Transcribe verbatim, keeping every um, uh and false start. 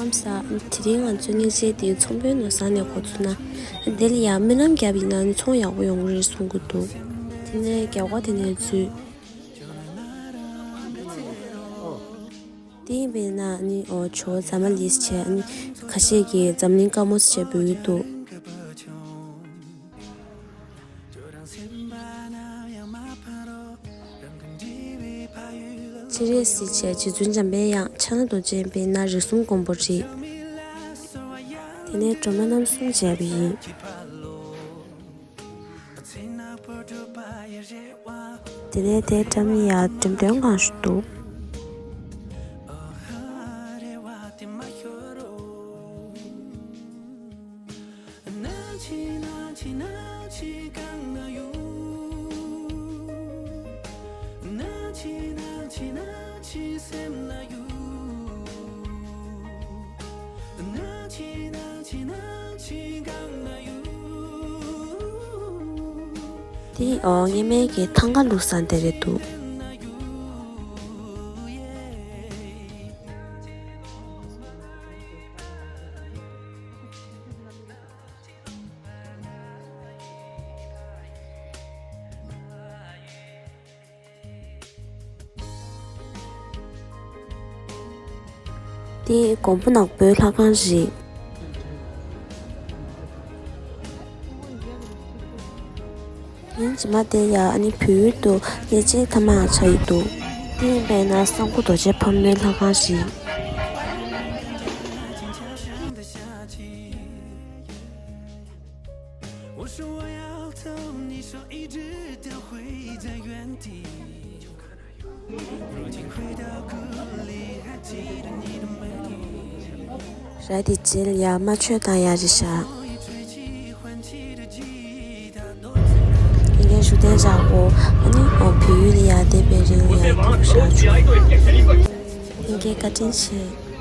ལམ་སང་དེ་རིང་ང་ཚོའི་མཉེན་ཆས་དེ་ཚོང་དཔོན་ནས་ཟ་ནས་འགོ་ཚུགས་ན། དེ་ལ་ཡང་སྨོན་ལམ་བརྒྱབ་ཡིན་ན་ནི་ཚོང་ཡག་པོ་ཡོང་གི་རེད་གསུང་གི་འདུག་དེ་ནས་རྒྱབ་ཁ་དེ་ནས་འཛུལ། དེ་ཡིན་པས་ན་ནི་ཨོ་ཇོ་ཛ་མ་ལིས་བྱས་ནི་ཁ་ཤས་ཀྱིས་འཛམ་གླིང་དཀར་མོ་ཟེར་བྱས་འབོད་ཀྱི་འདུག་སྤྱན་རས་གཟིགས་བྱས་རྗེ་བཙུན་འཇམ་པའི་དབྱངས་ཕྱག་ན་རྡོ་རྗེ་ཡིན་པས་ན་རིགས་གསུམ་མགོན་པོ་རེད། དེ་ནས་སྒྲོལ་མ་རྣམ་གསུམ་བྱས་པ་ཡིན། དེ་ནས་དེའི་འགྲམ་ཡ་འགྲེམས་སྟོན་ཁང་ཞིག་འདུག་དེ་ཨོ་སྔས་མའི་གི་ཐང་ག་བླུགས་ས་དེ་རེད་འདུག་དེ་མགོན་པོ་ནག་པོའི་ལྷ་ཁང་རེད། ཡིན་རྗེས་མ་དེ་ཡ་ཨ་ནི་བོད་ཡུལ་དུ་གནས་ཆེན་ཐ་མ་ཆགས་ཡོད་འདུག་དེ་ཡིན་པས་ན་གསང་སྐུ་རྡོ་རྗེ་ཕག་མོའི་ལྷ་ཁང་རེད། ར་དེ་རྗེས་ལ་ཡ་མ་ཆོས་དང་ཡ་རེད་ཤག་ཡིན་གྱི་བཞུགས་གདན་འཇག་གོ། ཨ་ནི་ཨོ་བོད་ཡུལ་ལ་ཡ་བསྡད་པའི་རིང་ལ་ཡ་དེ་བཞག་བྱུང་། ཡིན་གྱི་བཀའ་དྲིན་ཆེ།